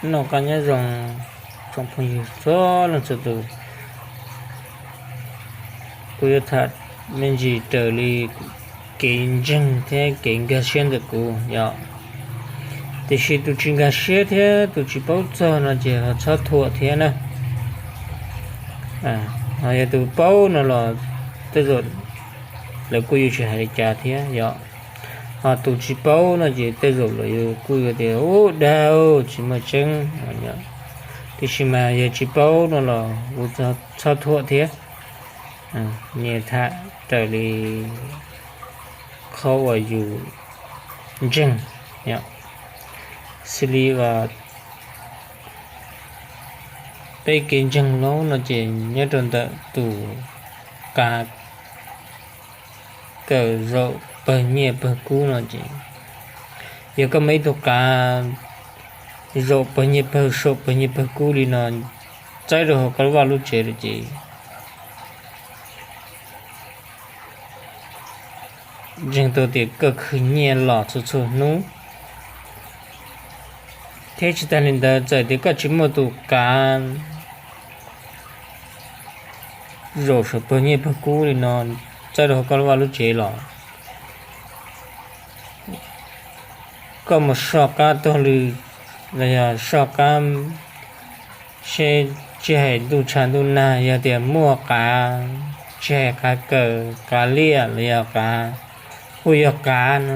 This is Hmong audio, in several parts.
Noj qab nyob zoo tsoom phooj ywg txhua leej txhua tus. Kuv yuav tham me ntsis raws li kev ntseeg thiab kev nkag siab ntawm kuv yom. Tiam sis tus tsis nkag siab thiab tus tsis paub txog no ces ho txhob thuam thiab na. Ho yog tus paub no los tej zaum lawv kuj yuav tsis hais li cas thiab yom. Ho tus tsis paub no ces tej zaum lawv yuav kuj yuav tias ub dag, tsis muaj tseeb. Tiam sis mas yog tsis paub no los kuv txhob thuam thiab. Nyias tham raws li qhov uas yus ntseeg. Xws li uas peb kev ntseeg Hmoob no ces nyob rau ntawm tus qav kawm zaum pawg nyiaj pawg kub no ces, yog koj muaj ib tug qav zaum pawg nyiaj pawg saum pawg nyiaj pawg kub li no txawb rau hauv koj lub vaj lub tsev lawm ces ntseeg tau tias koj khwv nyiaj los txhua txhua hnub. Thiab tsis tas li ntawd, txawm tias koj tsis muaj tus qav zaum saum pawg nyiaj pawg kub li no txawb rau hauv koj lub vaj lub tsev los, koj mus soj qab taug lw los yog soj qab seb, tsis hais ntuj tshav ntuj nag, yog tias muaj qav, tsis hais qav kawm qav liaj los yog qav, kuj yog qav no,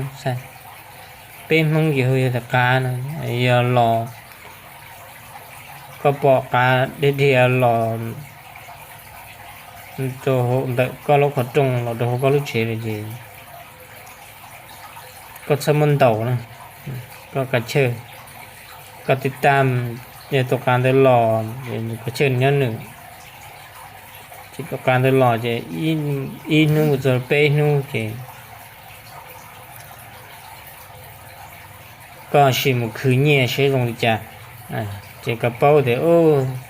peb Hmoob ces hu yog tias qav no, yog los koj pom qav dhia dhia los rau ntawm koj lub qhov rooj los rau hauv koj lub tsev lawm ces koj txhob muab ntaus na. Koj kav chawj, koj tib tam, yog tus qav ntawd los, kav chawj nyob nws, ces tus qav ntawd los ces ib hnub mus txog peb hnub ces koj sim mus khwv nyiaj seb zoo li cas, ces koj paub tias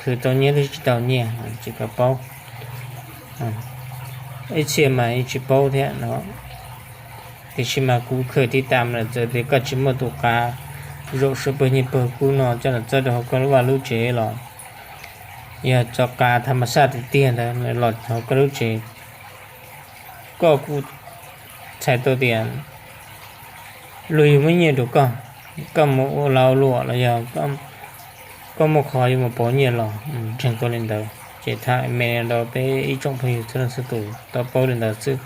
khwv tau nyiaj twb tsis tau nyiaj, ces koj paub. Ib txhia mas yeej tsis paub thiab no. Tiam sis mas kuv khaws tib tam lawm, txawm tias koj tsis muaj tus qav zaum saum pawg nyiaj pawg kub no coj los txawb rau hauv koj lub vaj lub tsev los, yog cov qav tha ma xaj tiag tiag ntawd los hauv koj lub tsev, koj kuj txhais tau tias luag yuav muab nyiaj rau koj, koj mus ua lag ua luam los yog koj muaj qhov yuav mus pauv nyiaj los ntseeg tau li ntawd. Ces tham me rau peb ib tsoom phooj ywg txhua leej txhua tus tau paub li ntawd xwb.